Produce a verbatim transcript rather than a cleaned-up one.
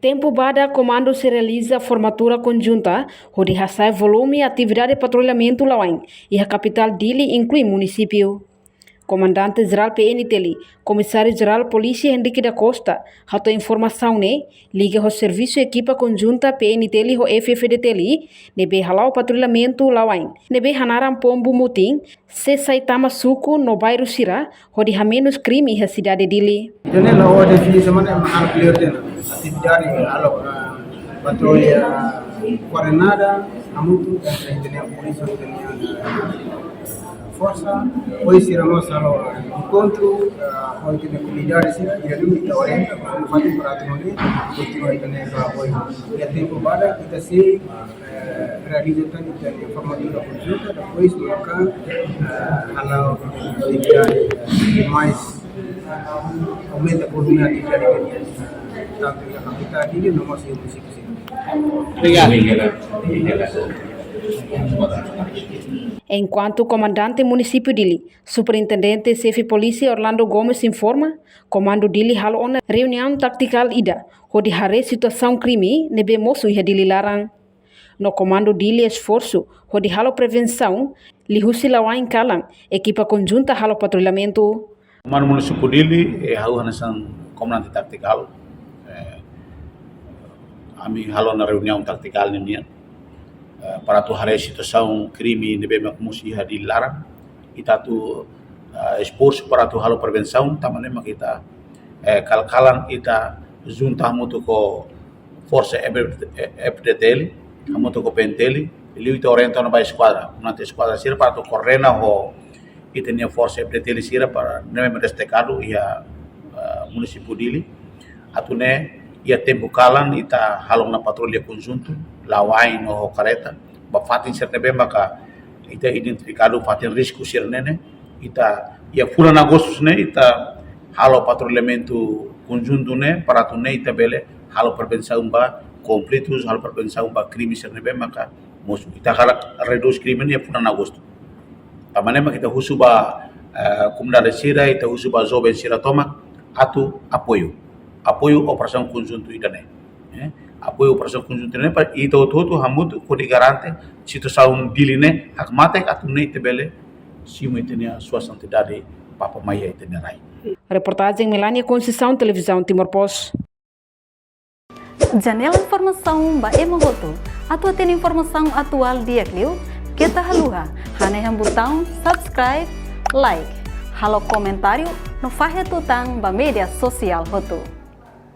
Tempu badak Komandu sei realiza formatura konjunta hodi hasa'e volume atividade patrullamentu la'o ain iha kapitál Dili, inklui munisípiu. Komandante Jerál P N T L, Komisáriu Jerál Polísia Henrique da Costa, hato'o informasaun ne'e liga ho servisu ekipa konjunta P N T L ho F F D T L ne'ebé hala'o patrullamentu la'o ain, ne'ebé hanaran Pombu Mutin, sei sai tama suku no bairru sira hodi hamenus krime iha sidade Dili. Ida-ne'e la'o define semana ema halo clear de'it ona. Atividade halo, ah, patrulla koordenada, hamutuk entre ita-nia polísia, ita-nia forsa, depois sira mós halo enkontru, ah, ho ita-nia komunidade sira, ida-ne'e ita orienta, ita fó fatin para atu nune'e, kontinua ita-nia apoiu. Iha tempu badak, ita sei eh, realiza tan ita-nia formatura konjunta, depois maka, eh, hala'o atividade mais, aumenta volume atividade, tantu iha kapitál Dili no mós iha munisípiu sira. Obrigadu. Enkuantu Komandante Munisípiu Dili, Superintendente Xefe Polísia Orlando Gomes informa, Komandu Dili halo ona reuniaun tátikál ida hodi haree situasaun krime ne'ebé mosu iha Dili laran. No Komandu Dili esforsu hodi halo prevensaun, liuhusi la'o ain kalan ekipa konjunta halo patrullamentu. Komandu Munisípiu Dili, eh, ha'u hanesan komandante tátikál, eh, ami halo ona reuniaun tátikál ninian, eh, para atu haree situasaun krime ne'ebé mak mosu iha Dili laran. Ita atu, eh, esforsu para atu halo prevensaun, tanba ne'e mak ita, eh, kalan-kalan ita junta hamutuk ho forsa F D T L, hamutuk ho P N T L, liu ita orienta ona ba eskuadra, komandante eskuadra sira para atu koordena ho ita-nia forsa F D T L sira para ne'ebé mak destakadu iha, eh, munisípiu Dili. Atu nune'e iha tempu kalan ita halo ona patrulla konjuntu, la'o ain no ho karreta, ba fatin sira ne'ebé maka ita identifikadu fatin risku sira-ne'e ne'e, ita iha fulan Agostu ne'e ita halo patrullamentu konjuntu ne'e para atu nune'e ita bele halo prevensaun ba konflitus, halo prevensaun ba krime sira ne'ebé maka mosu. Ita hakarak redús krime ne'e iha fulan Agostu. Tanba ne'e mak ita husu ba, eh, komunidade sira, ita husu ba joven sira tomak atu apoiu. Apoiu operasaun konjuntu ida-ne'e. Eh, apoiu operasaun konjuntu ida-ne'e para ita hotu-hotu hamutuk hodi garante situasaun Dili ne'e hakmatek atu nune'e ita bele simu ita-nia suas-santidade, papa mai iha ita-nia rai. Reportajen Melania Conceição, Televizaun Timor Post. Janela informasaun ba ema hotu. Atu hatene informasaun atuál di'ak liu, keta haluha hanehan butaun subscribe, like, halo komentáriu no fahe tutan ba média sosiál hotu.